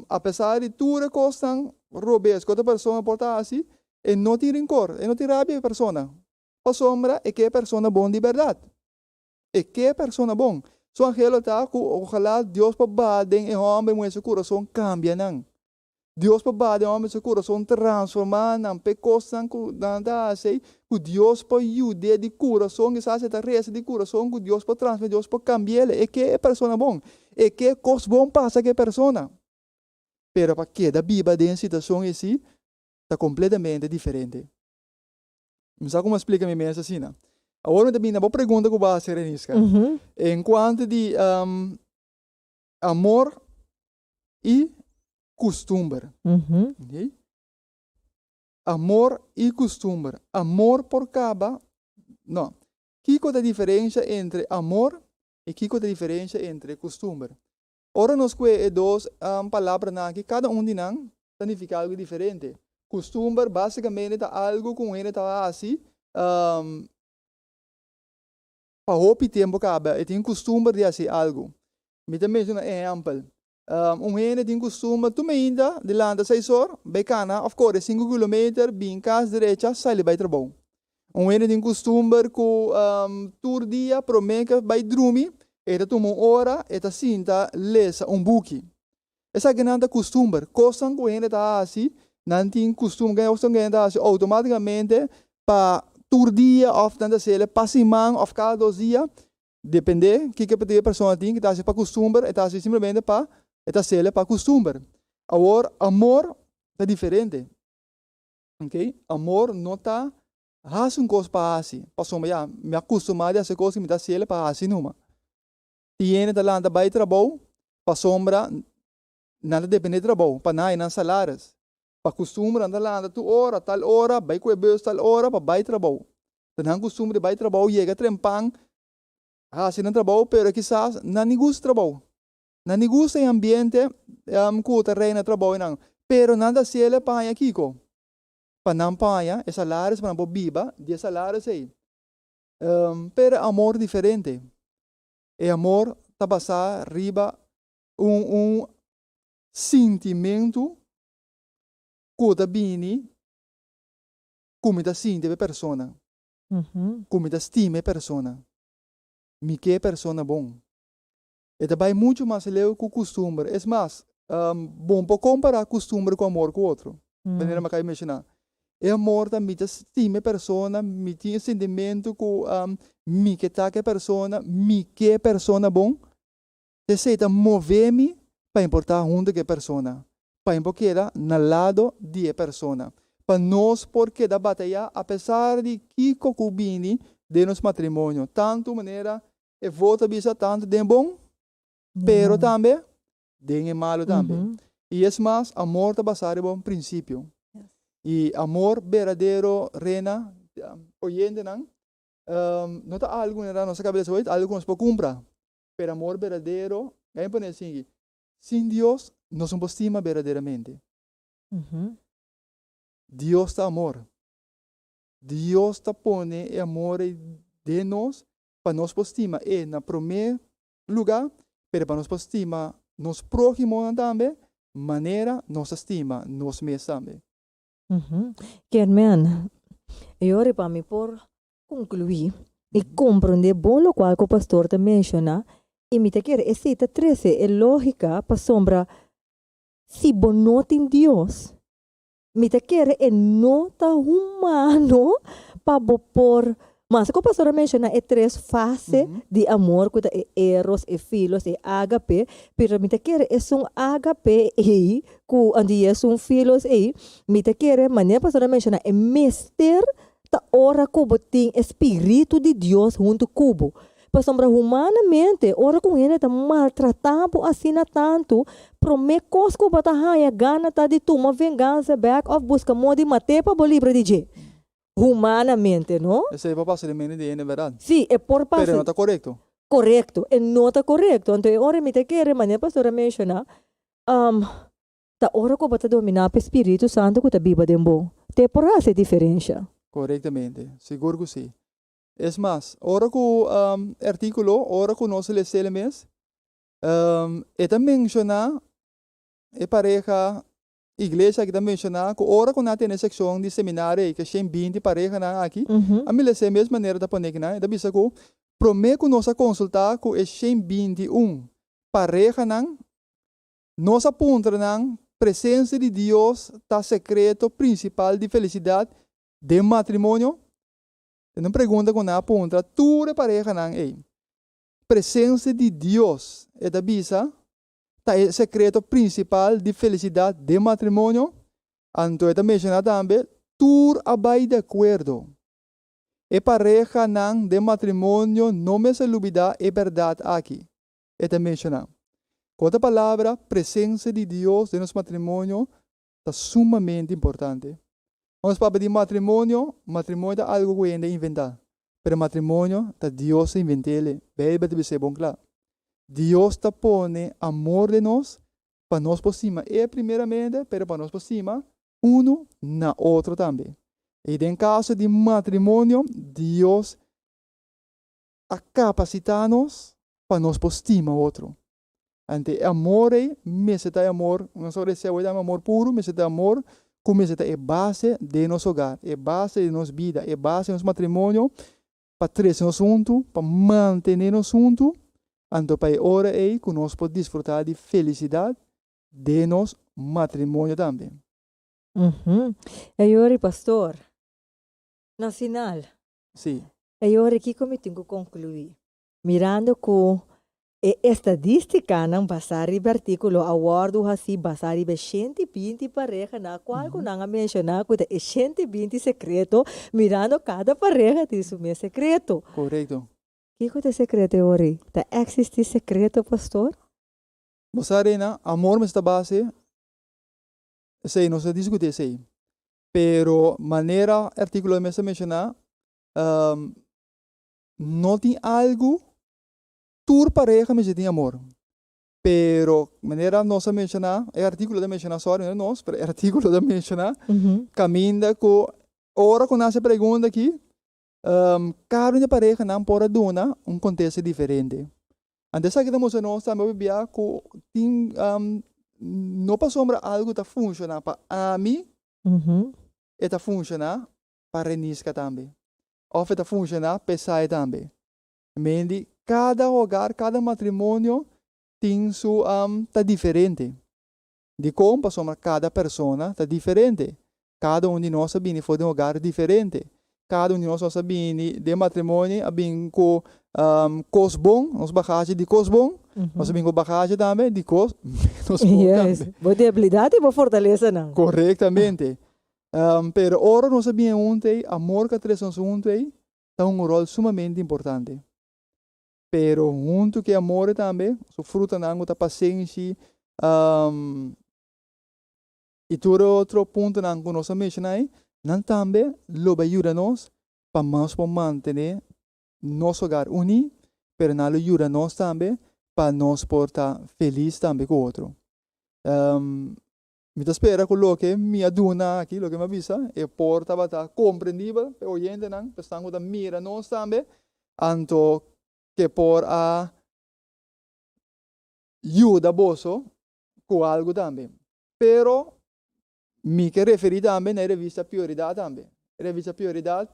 apesar di tur e kosnan robes ku otro persona por ta hasi, e no tin renkor, e no tin rabia e persona. Pasobra e ke e persona bon di bèrdat. E ke persona bon. Su anhelo ta ku ojalá Dios por baha den e hòmber i muhé su kurason kambia nan. Dios por baha den e hòmber su kurason transformá nan p'e kosnan ku nan ta hasi, ku Dios por yud'é di kurason, kisas e ta resa di kurason ku Dios por transform'é, Dios por kambi'é. E ke e persona bon. E ke kos bon pasa ku e persona. Pero pa keda biba den situashon esei ta kompletamente diferente. Mi sa komo splika mi mes asina. Awor mi ta bini na bo pregunta ku bo a hasi, Reniska. En kuantu di amor i kustumber. Okay? Amor i kustumber. Amor por kaba? No. Kiko ta diferensha entre amor i kiko ta diferensha entre kustumber? Ora nos kue e dos palabranan aki, kada un di nan ta nifiká algu diferente. Kustumber básikamente ta algu ku un hende ta hasi pa hopi tempu kaba. E tin kustumber di hasi algu. Mi ta menshoná ehèmpel. Un hende tin kustumber tur mainta di lanta seis or, bai kana òf kore sinku kilometer, bin kas drecha, sali bai trabou. Un hende tin kustumber ku tur dia promé ke bai drumi e ta tuma un ora e ta sinta lesa un buki. Esakinan ta kustumber, kosnan ku hende ta hasi, nan tin kustumber, kosnan ku hende ta hasi outomátikamente pa tur dia òf nan ta hasiel pa siman òf kada dos dia, dependé kiko e persona tin ku ta hasi pa kustumber, e ta hasi simplemente pa e ta hasiel pa kustumber. Awor amor ta diferente. Ok, amor no ta hasi un kos pa hasi, pasobra ya mi a kustumá di hasi kos ku mi ta hasiel pa hasi numa. Tin hende ta lanta bai trabou pasobra nan ta depende di trabou pa nan haña nan salaris. Pa kustumber nan ta lanta tur ora, tal ora, bai ku e bus tal ora pa bai trabou. Ta nan kustumber di bai trabou, yega trempan, hasi nan trabou, pero kisas nan ni gusta trabou. Nan ni gusta e ambiente ku ta reina trabou einan. Pero nan ta hasiel pa haña kiko? Pa nan paña e salaris pa nan por biba di e salaris ei. Pero e amor diferente. E amor ta basá riba un un sintimentu ku ta bini ku mi ta sinti pa e persona, ku mi ta stima e persona, mi ke e persona bon. E ta bai muchu mas leu ku kustumber. Es mas, bon por kompará kustumber ku amor ku otro. Manera mi a kaba di menshoná. E amor ta mi ta stima e persona, mi tin e sentimentu ku mi ke ta ku e persona, mi ke e persona bon. Esei ta move mi pa mi por ta huntu ku e persona, pa mi por keda na lado di e persona, pa nos por keda batayá apesar di kiko ku bini den nos matrimonio, tantu manera E voto a bisa tantu den bon, pero tambe den e malu tambe. I es mas, amor ta basá riba un prinsipio. I amor berdadero, Rena, oyentenan, no ta algu manera nos a kaba di lesa hoy, algu ku nos por kumpra. Pero amor berdadero, mi a pone asin aki, sin Dios nos no por stima berdaderamente. Dios ta amor. Dios ta pone e amor ei den nos pa nos por stima e na promé lugá, pero pa nos por stima nos próhimonan tambe manera nos ta stima nos mes tambe. Kermen, e ora pa mi por konkluí i komprondé bon lokual ku pastor ta menshoná, i mi ta kere esei ta trese e lógika pasobra si bo no tin Dios, Mi ta kere e no ta humano pa bo por Mas ku pastor a menshoná e tres fase di amor ku ta e eros, e filos, e ágape, pero mi ta kere esun ágape ei ku anto i esun filos ei, mi ta kere manera pastor a menshoná e mester ta ora ku bo tin e spiritu di Dios huntu ku bo. Pasobra humanamente, ora ku un hende ta maltratá bo asina tantu, promé kos ku bo ta haña gana ta di tuma vengansa bèk òf buska moda di mat'é pa bo libra di dje. Humanamente, no? Esei por pasa den mente di hende, bèrdat? Sí, e por pasa. Pero e no ta korekto. Korekto, e no ta korekto. Anto e ora mi ta kere, manera pastor a menshoná, ta ora ku bo ta dominá pa e spiritu santu ku ta biba den bo, te por hasi e diferensha. Korektamente, sigur ku sí. Es mas, ora ku e artíkulo, ora ku nos les'é el mes, e ta menshoná e pareha, iglesia aki ta menshoná ku ora ku nan a tene sekshon di seminario ei, ku e 120 parehanan aki, a mi les'é mes manera ta pone kinan, e ta bisa ku promé ku nos a konsultá ku e 121 parehanan, nos a puntra nan presensia di Dios ta sekreto prinsipal di felisidat den matrimonio? Den un pregunta ku nan a puntra tur e parehanan ei, Presensia di Dios, e ta bisa, ta e sekreto prinsipal di felisidat den matrimonio? Anto e ta menshoná tambe, Tur a bai di akuerdo. E parehanan den matrimonio no mester lubidá e bèrdat aki, e ta menshoná. Ku otro palabra, presensia di Dios den nos matrimonio ta sumamente importante. Nos papia di matrimonio, matrimonio ta algu ku hende a inventá, pero matrimonio ta Dios a invent'el. Beibel ta bis'é bon kla. Dios ta pone amor den nos pa nos por stima E primeramente, pero pa nos por stima unu na otro tambe. I den kaso di matrimonio, Dios a kapasitá nos pa nos por stima otro. Ante e amor ei mester ta e amor, nos a desea awor ta amor puru, mester ta amor ku mester ta e base den nos hogar, e base di nos bida, e base di nos matrimonio, pa trese nos huntu, pa mantené nos huntu, anto pa e ora ei ku nos por disfrutá di felisidat den nos matrimonio tambe. E yori, pastor, na final. Sí. E yori, kiko mi tin ku konkluí? Mirando ku e estadístikanan basá riba e artíkulo a wòrdu hasí basá riba e 120 pareha na kual ku nan a menshoná ku ta e 120 sekreto, mirando kada pareha tin su mes sekreto. Korekto. Kiko ta e sekreto e ora ei? Ta eksistí sekreto, pastor? Bo sa Reina, amor mester ta base, esei nos ta diskutí esei. Pero manera e artíkulo mes ta menshoná, no tin algu tur pareha mester tin amor. Pero manera nos a menshoná, e artíkulo ta menshoná, sorry no nos, pero e artíkulo ta menshoná, kaminda ku ora ku nan hasi e pregunta aki, kada un di e parehanan por a duna un kontesta diferente. Anto esaki ta mustra nos tambe hopi bia ku tin no pasobra algu ta funshoná pa ami, e ta funshoná pa Reniska tambe. Òf e ta funshoná pa esai tambe. Mendi kada hogar, kada matrimonio tin su ta diferente. Dikon? Pasobra kada persona ta diferente. Kada un di nos a bini for di un hogar diferente. Kada un di nos nos a bini den matrimonio a bin ku kos bon, nos bagashi di kos bon, nos a bin ku bagashi tambe di kos ménos bon tambe. Yes, bo debilidat i bo fortalesanan. Korektamente. Pero ora nos a bini huntu ei, amor ku a trese nos huntu ei, ta un ròl sumamente importante. Pero huntu ku e amor tambe, su frutanan ku ta pasenshi i tur e otro puntonan ku nos a menshoná ei, nan tambe lo bai yuda nos pa mas por mantené nos hogar uní, pero nan lo yuda nos tambe pa nos por ta felis tambe ku otro. Mi ta spera ku loke mi a duna aki, loke mi a bisa, e por tabata komprendibel pa e oyentenan, pa esnan ku ta mira nos tambe, anto ke por a yuda boso ku algu tambe. Pero mi ke referí tambe na e revista Prioridat tambe. E revista Prioridat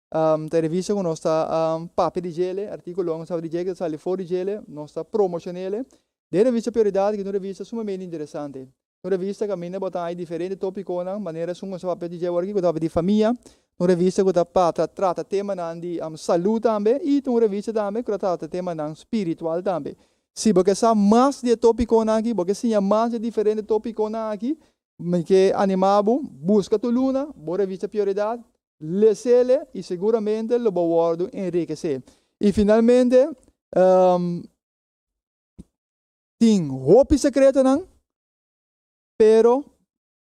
ta e revista ku nos ta papia di djele, artíkulonan ku ta di dje, ku ta sali for di djele, nos ta promoshon'ele. Den e revista Prioridat, ku ta un revista sumamente interesante. Un revista kaminda bo ta haña diferente tópikonan, manera esun ku nos ta papia di dje awor aki, ku ta papia di famia, un revista ku ta ta trata temanan di salú tambe, i ta un revista tambe ku ta trata temanan spiritual tambe. Si bo ke sa mas di e tópikonan aki, bo ke siña mas di e diferente tópikonan aki, mi ke animá bo, buska tur luna bo revista Prioridat, Lesele i seguramente lo bo wòrdu enrikesé. I finalmente, tin hopi sekretonan, pero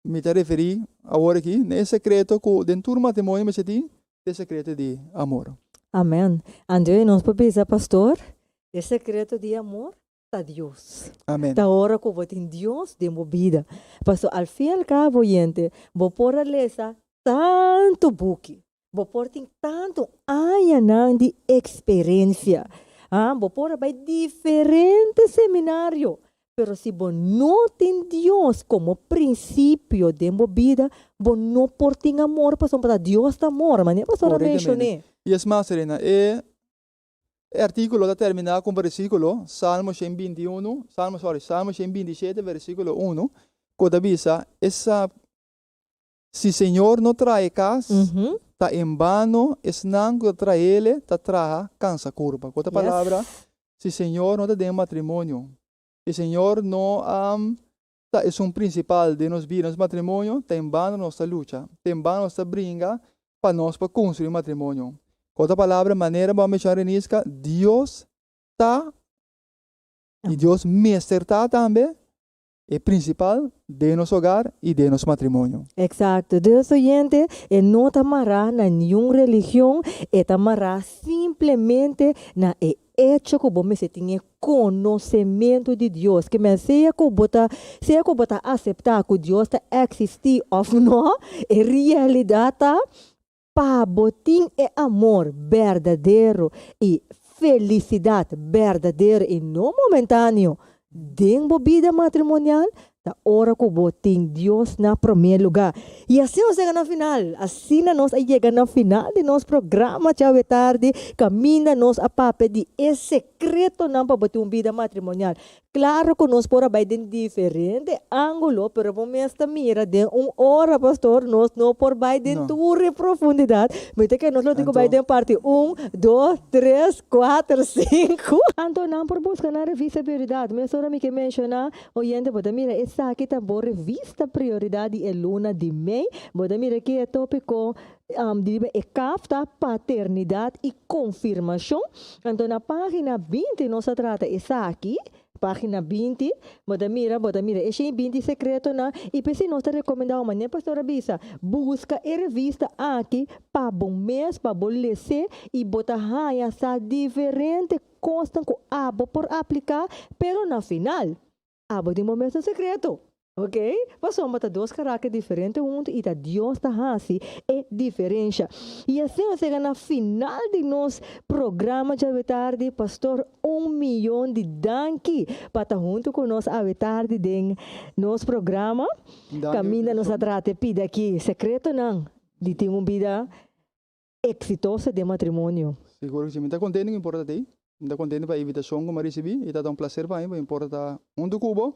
mi ta referí awor aki na e sekreto ku den tur matrimonio mester tin, ta e sekreto di amor. Amen. Anto nos por bisa, pastor, e sekreto di amor ta Dios. Amen. Ta ora ku bo tin Dios den bo bida. Paso al fin y al cabo, oyente, bo por a lesa tantu buki, bo por tin tantu añanan di eksperensia, ah, bo por a bai diferente seminario, pero si bo no tin Dios komo prinsipio den bo bida, bo no por tin amor, pasobra Dios ta amor, manera pastor a menshoné. I es mas, Serena, e E artíkulo ta terminá ku un versíkulo, Salmo 121, Salmo, sorry, Salmo 127, versíkulo 1, ku ta bisa, E sa, si Señor no traha e kas, ta en bano esnan ku ta trah'ele ta traha kansa kurpa. Ku otro palabra, si Señor no ta den matrimonio, si Señor no ta esun prinsipal den nos bida, nos matrimonio, ta en bano nos ta lucha, ta en bano nos ta bringa pa nos por konstruí matrimonio. Ku otro palabra, manera bo a menshoná Reniska, Dios ta i Dios mester ta tambe e prinsipal den nos hogar i den nos matrimonio. Eksakto. Dus oyente, e no ta mará na niun religion, e ta mará simplemente na e echo ku bo mester tin e konosementu di Dios. Ke men sea ku bo ta sea ku bo ta aseptá ku Dios ta eksistí òf no, e realidat ta pa bo tin e amor berdadero i felisidat berdadero i no momentáneo den bo bida matrimonial, ta ora ku bo tin Dios na promé lugá. I asina nos yega na final. Asina nos a yega na final di nos programa djawe tardi, kaminda nos a papia di e sekretonan pa bo tin un bida matrimonial. Claro cu nos por a bay den diferente angulo, pero bo mes ta mira den un ora, pastor, nos no por bay den No. tur e profundidad. Mi ta kere nos lo tin cu bay Anto. den parti un, dos, tres, cuater, cinco. Anto nan por busca na revista Prioridad. Mesora mi ke menciona, oyente, bo ta mira esaki ta bo revista Prioridad di e luna di mei. Bo ta mira ki e topico di riba e kaf ta paternidad y confirmacion. Anto na pagina 20 nos a trata esaki, pagina 20, bo ta mira, bo ta mira e 120 secretonan y p'esei nos ta recomenda bo manera pastor a bisa, busca e revista aki pa bo mes, pa bo lese y bo ta haya sa diferente cosnan cu abo por aplica, pero na final Abo tin bo mesun sekreto, ok? Pasobra ta dos karakter diferente huntu i ta Dios ta hasi e diferensha. I asina nos yega na final di nos programa djawe tardi. Pastor, un miyon di danki pa ta huntu ku nos awe tardi den nos programa. Kaminda nos a trata e pida aki, sekretonan di tin un bida Eksitoso den matrimonio. Sigur ku si. Mi ta kontento ku mi por ta tei. Mi ta kontento pa e invitashon ku mi a risibí i ta ta un plaser pa mi pa mi por ta huntu ku bo,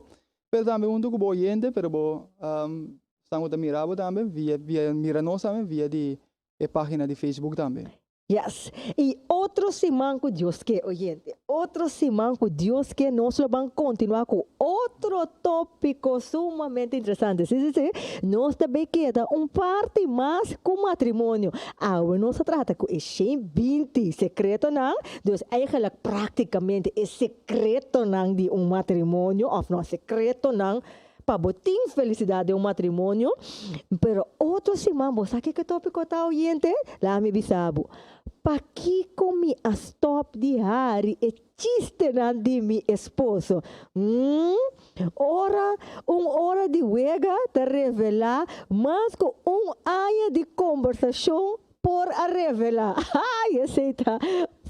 pero tambe huntu ku bo oyente, pero bo esnan ku ta mira bo tambe via via mira nos tambe via di e página di Facebook tambe. Yes. I otro siman ku Dios ke, oyente, otro siman ku Dios ke nos lo ban kontinuá ku otro tópiko sumamente interesante. Sí, sí, sí. Nos ta bay keda un parti mas cu matrimonio. Awe nos a trata cu e 120 secretonan, dus eigenlijk practicamente e secretonan di un matrimonio of no secretonan pa bo tin felicidad den un matrimonio. Pero otro siman bo sa kiko e topico ta oyente? Laat mi bisa bo. Pakico mi a stop di hari e Chistenan di mi esposo. Mm, ora, un ora di wega ta revelá mas ku un aña di kombersashon por a revelá. Ai, esei ta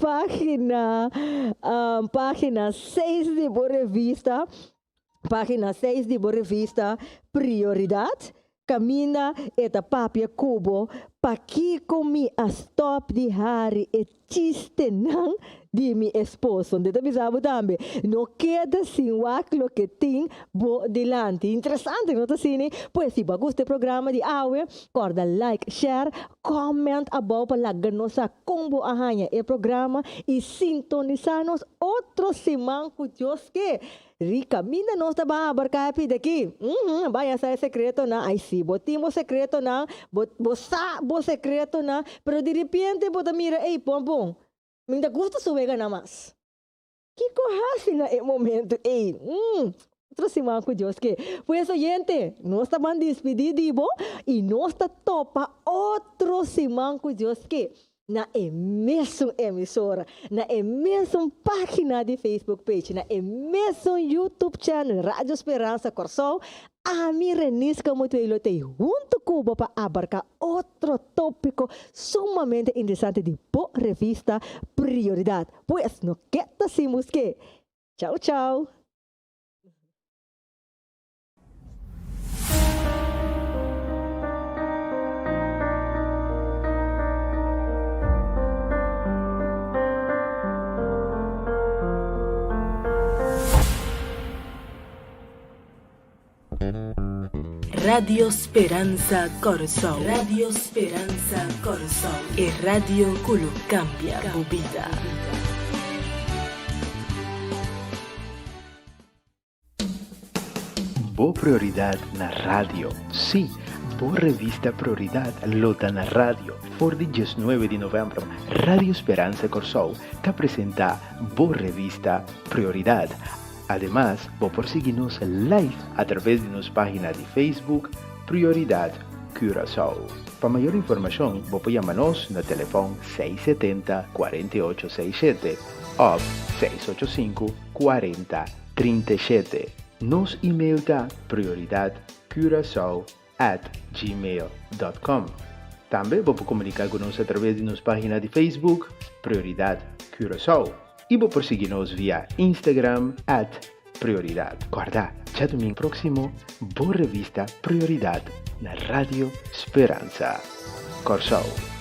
página, um, página seis di bo revista, página seis di bo revista Prioridat. Kaminda e ta papia ku bo, Pakiko mi a stòp di hari e chistenan di mi esposo? Nde ta bisa bo tambe, No keda sin wak loke tin bo dilanti. Interesante, no ta asina? Pues si bo a gusta e programa di awe, kòrda like, share, comment abou pa laga nos sa kon bo a haña e programa i sintonisá nos otro siman ku Dios ke. Rica, minda nos ta ban abarca e pida aki? Uhum, bai sa e secretonan. Ai si, bo tin bo secretonan, bo, bo sa bo secretonan, pero di repente bo ta mira, ey, pon pon, mi ta gusta su weganan mas. Kico haci na e momento ey? Umm, otro siman cu Dios ke. Pues oyente, nos ta ban dispidi di bo y nos ta topa otro siman cu Dios ke. Na e mesun emisora, na e mesun pagina di Facebook page, na e mesun YouTube channel Radio Speransa Kòrsou, ami Renisca Mutuey lo t'ei huntu ku bo pa abarká otro tópiko sumamente interesante di bo revista Prioridat. Pues no keda sin busk'é. Chau chau! Radio Speransa Kòrsou. Radio Speransa Kòrsou. E radio ku lo kambia bo bida. Bo prioridad na radio. Sí, Bo revista Prioridad lo ta na radio for di diesnuebe di novèmber. Radio Speransa Kòrsou ta presentá bo revista Prioridad. Ademas, bo por sigui nos live atraves di nos página di Facebook Prioridad Curaçao. Pa mayor informashon bo por yama nos na telefòn 670 48 67 òf 685 40 37. Nos email ta prioridadcuracao at gmail dot com. Tambe bo por komuniká ku nos atraves di nos página di Facebook Prioridad Curaçao i bo por sigui nos via Instagram at Prioridad. Kòrda, djadumingu próksimo bo revista Prioridad na Radio Speransa Kòrsou.